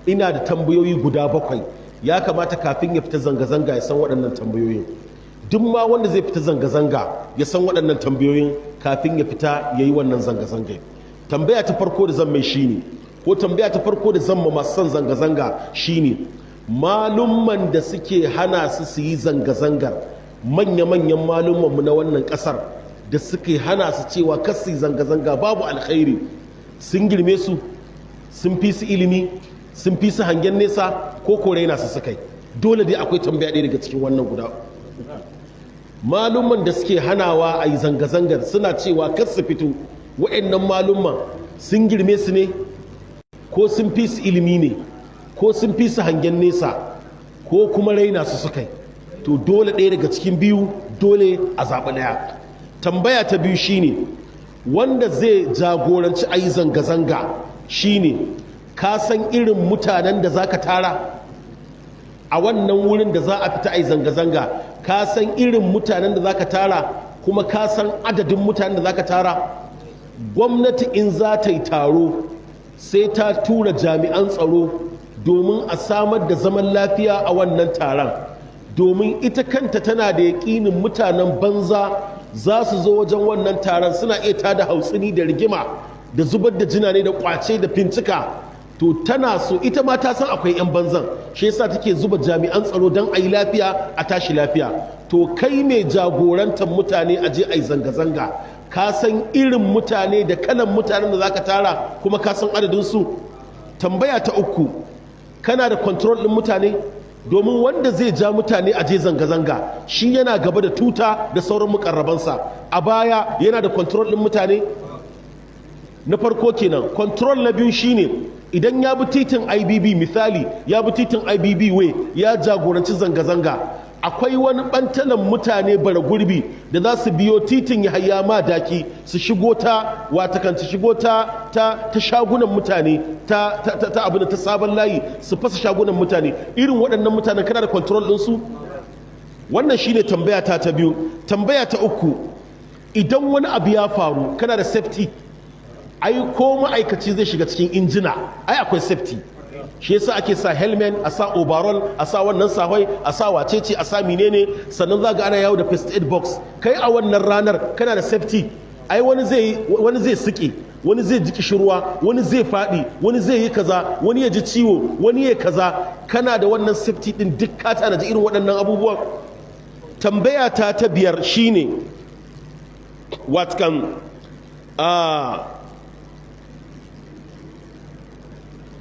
Ina da tambayoyi guda 7. Ya kamata kafin ya fita zanga-zanga ya san waɗannan tambayoyin. Duk ma wanda zai fita zanga-zanga ya san waɗannan tambayoyin kafin ya fita ya yi wannan zanga-zanga. Tambaya ta farko da zan mai shine, ko tambaya ta farko da zan ma masu son zanga-zanga shine, malumman da suke hana su su yi zanga-zangar, manya-manyan malummanmu na wannan ƙasar da suke hana su cewa kar su yi zanga-zanga babu alkhairi, sun girme su, sun fi su ilimi, sun fi su hangen nesa, ko kore na su sukai? Dole dai akwai tambaya ɗaya daga cikin wannan guda. Malumman da suke hanawa a yi zanga-zangar, suna cewa kar su fito, wa'annan malumman sun girme su ne, ko sun fi su ilimi ne, ko sun fi su hangen nesa, ko kuma raina su sukai? To dole ɗaya daga cikin biyu, dole a zaɓi ɗaya. Tambaya ta biyu shine, wanda zai jagoranci a yi zanga-zanga shine, ka san irin mutanen da za ka tara a wannan wurin da za a fita a yi zanga-zanga? Ka san irin mutanen da za ka tara, kuma ka san adadin mutanen da za ka tara? Gwamnati in za ta yi taro, sai ta tura jami'an tsaro domin a samar da zaman lafiya a wannan taron, domin ita kanta tana da yaƙinin mutanen banza za su zo wajen wannan taron, suna iya tada hautsini da rigima da zubar da jinane da kwace da fincika. To tana so, ita ma ta san akwai 'yan banzan, shi yasa take zuba jami'an tsaro don a yi lafiya a tashi lafiya. To kai mai jagorantar mutane a je a yi zanga-zanga, ka san irin mutane da kalan mutanen da za ka tara, kuma ka san adadinsu? Tambaya ta uku, kana da control ɗin mutane? Domin wanda zai ja mutane a je zanga-zanga, shi yana gaba da tuta da sauran mukarrabansa a baya, yana da control ɗin mutane? Na farko kenan. Control na biyu shine, idan ya bi titin IBB, misali ya bi titin IBB Way ya jagoranci zanga-zanga, akwai wani ɓantalan mutane bara gurbi da za su biyo titin Yahaya Madaki su shigo ta watakan su shigo ta shagunan mutane, ta abin ta Sabon Layi, su fasa shagunan mutane. Irin waɗannan mutanen, kana da control ɗinsu? Wannan shine tambaya ta biyu. Tambaya ta uku, idan wani abu ya faru, kana da safety? Ai ko ma'aikaci zai shiga cikin injina, ai akwai safety, shi yasa ake sa helmet, a sa overall, a sa wannan sahwai, a sa wacece, a sa menene. Sannan za ga ana yawo da first aid box. Kai a wannan ranar kana da safety? Ai wani zai sike, wani zai ji kishirwa, wani zai faɗi, wani zai yi kaza, wani ya ji ciwo, wani ya kaza. Kana da wannan safety din duk? Ka tanaji irin waɗannan abubuwan? Tambaya ta biyar shine, watkan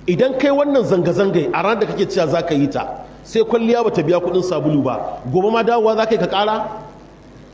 idan kai wannan zanga-zangai a ranar da kake cewa za ka yi ta, sai kwalliya ba ta biya kudin sabulu ba, gobe ma dawowa za ka yi ka kara?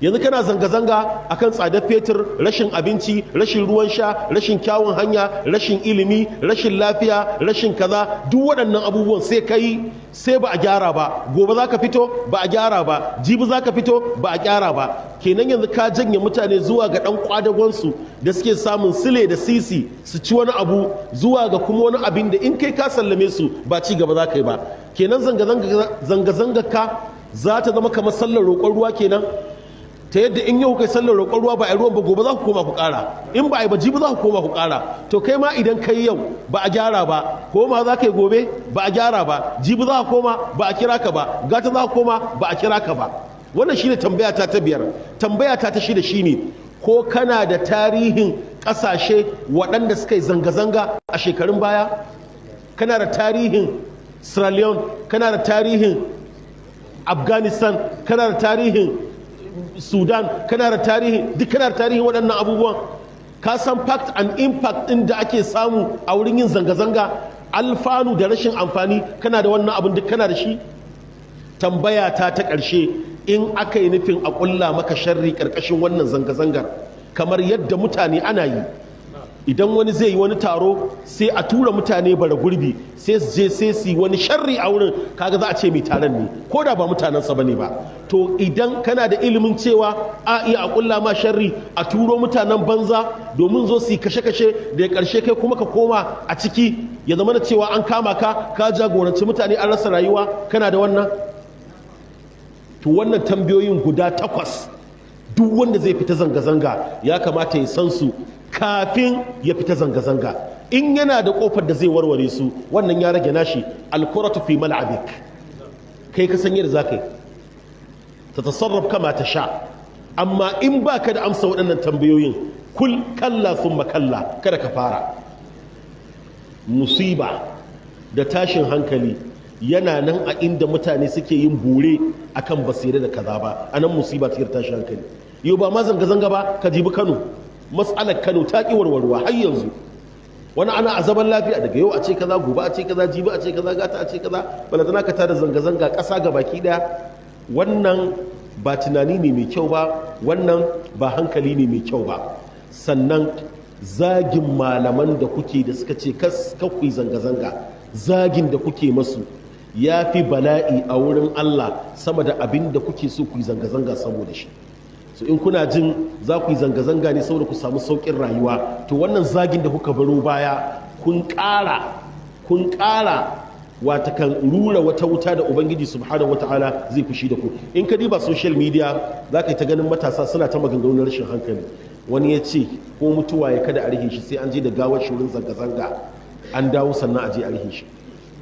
Yanzu kana zanga-zanga akan tsadar fetur, rashin abinci, rashin ruwan sha, rashin kyawun hanya, rashin ilimi, rashin lafiya, rashin kaza, duk waɗannan abubuwan, sai kai sai ba a gyara ba. Gobe za ka fito, ba a gyara ba. Jibi za ka fito, ba a gyara ba. Kenan yanzu ka janye mutane zuwa ga ɗan kwadagonsu da suke samun sile da sisi su ci wani abu, zuwa ga kuma wani abin da in kai ka sallame su ba ci gaba za ka yi ba. Kenan zanga-zanga ka za ta zama kamar sallar roƙon ruwa kenan, ta yadda in yau kai sallar roƙon ruwa ba a yi ruwan ba, gobe za ku koma ku ƙara. In ba a yi ba, jibi za ku koma ku ƙara. To kai ma idan kai yau ba a gyara ba, koma za ka yi gobe, ba a gyara ba, jibi za ka koma, ba a kira ka ba, gata za ka koma, ba a kira ka ba. Wannan shine tambaya ta biyar. Tambaya ta shida shine, ko kana da tarihin ƙasashe waɗanda suka yi zanga-zanga a shekarun baya? Kana da tarihin Sierra Leone? Kana da tarihin Afghanistan? Kana da tarihin Sudan? Kana da tarihin duk? Kana da tarihin waɗannan abubuwan? Ka san fact and impact ɗin da ake samu a wurin yin zanga-zanga, alfanu da rashin amfani? Kana da wannan abin duk? Kana da shi? Tambaya ta ƙarshe, in aka yi nufin a ƙulla maka sharri ƙarƙashin wannan zanga-zangar, kamar yadda mutane ana yi, idan wani zai yi wani taro, sai a tura mutane bara gurbi, sai su je sai su yi wani sharri a wurin. Kaga za a ce mai taron ne, ko da ba mutanensa bane ba. To idan kana da ilimin cewa a iya a kulla ma sharri, a turo mutanen banza domin zo su yi kashe-kashe, da karshe kai kuma ka koma a ciki, ya zama da cewa an kama ka, ka jagoranci mutane an rasa rayuwa, kana da wannan? To wannan tambayoyin guda 8, duk wanda zai fita zanga-zanga ya kamata ya san su kafin ya fita zanga-zanga. In yana da kofar da zai warware su, wannan ya rage nashi. Alkuratu fi mal'abik, kai ka san yadda za ka yi ta tasarraf kama ta sha. Amma in ba ka da amsa waɗannan tambayoyin, kul kalla sun makalla, kada ka fara. Musiba da tashin hankali yana nan a inda mutane suke yin bore akan basira da kaza ba, a nan musiba ta tashin hankali. Yau ba ma zanga-zanga ba, ka jibi Kano, matsalar Kano ta ƙi warwarwa har yanzu. Wani ana a zaman lafiya, daga yau a ce kaza, gobe a ce kaza, jibi a ce kaza, gata a ce kaza, balantana ka tada zanga-zanga ƙasa ga baki ɗaya. Wannan ba tunani ne mai kyau ba, wannan ba hankali ne mai kyau ba. Sannan zagin malaman da kuke da suka ce kakwai zanga-zanga, zagin da kuke masu ya fi bala'i a wurin Allah sama da abin da kuke so ku yi zanga-zanga saboda shi. So in kuna jin za ku yi zanga-zanga ne saboda ku samu sauƙin rayuwa, to wannan zagin da kuka baro baya, kun ƙara watakan rura wata wuta da Ubangiji Subhanahu wata'ala zai fushi da ku. In ka diba social media, za ka yi ta ganin matasa suna ta maganganun rashin hankali. Wani ya ce ko mutuwa ya kada a rihe shi, sai an je da gawar shi wurin zanga-zanga an dawo sannan a je a rihe shi.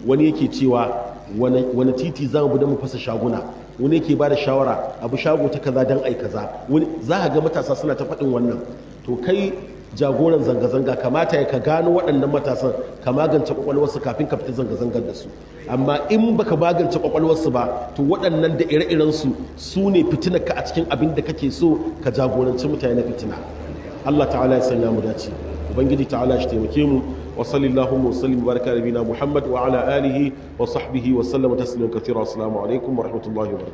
Wani yake cewa wani titi za mu bi don mu fasa shaguna, wani yake ba da shawara abu shago ta kaza don ai kaza. Wani za ka ga matasa suna ta faɗin wannan. To kai jagoran zanga-zanga, kamata ya ka gano waɗannan matasan, ka magance kwakwalwarsu kafin ka fita zanga-zangar da su. Amma in baka magance kwakwalwarsu ba, to waɗannan da ire-irensu su ne fitinarka a cikin abin da kake so ka jagoranci mutane na fitina. Allah Ta'ala ya sanya mu dace, Ubangiji Ta'ala shi taimake mu. Wa sallallahu wa sallim baraka nabina Muhammad wa ala alihi wa sahbihi wa sallama tasliman kathira. Assalamu alaikum wa rahmatullahi wa barakatuh.